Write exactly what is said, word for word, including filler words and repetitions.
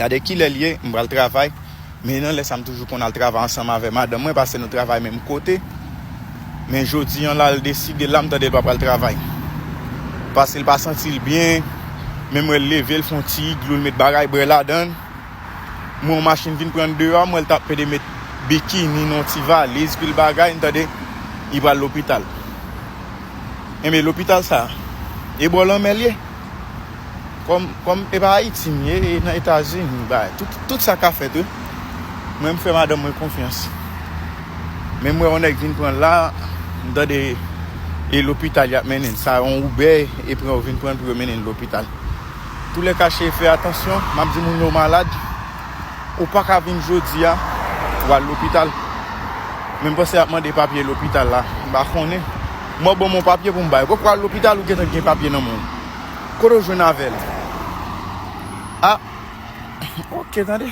Gade kilè l ye, m pral travay. Men nan lè sa, m toujou konn al travay ansanm avè madanm mwen, paske nou travay menm kote. Men jodi an la, l deside la, m tande l pa pral travay. Paske l pa santi l byen. Men m wè l leve, l fè yon ti iglou, l met bagay bwè ladan l. M wè yon machin vin pran l deyò, m wè l t ap pede met bikini nan yon ti valiz, pil bagay, m tande, li pral lopital. Enben, lopital sa, e bò lanmè l ye. Kòm, kòm e pa Ayiti m ye, e nan Etazini, bay, tout, tout sa ka fèt, wi. Mwen, m fè madanm mwen konfyans. Men m wè yon nèg vin pran l la, m tande e lopital y ap mennen l. Sa yon Uber e pran yo vin pran l pou yo mennen l lopital. Toulèka, cheri, fè atansyon, m ap di moun yo malad. Ou pa ka vin jodi a, w al lopital. Men m panse y ap mande papye lopital la. M pa konnen. Mwen, ban m yon papye pou m bay. Ou pral lopital, ou gentan gen papye nan men w. Kote w jwenn avè l? Ah, ok, tande.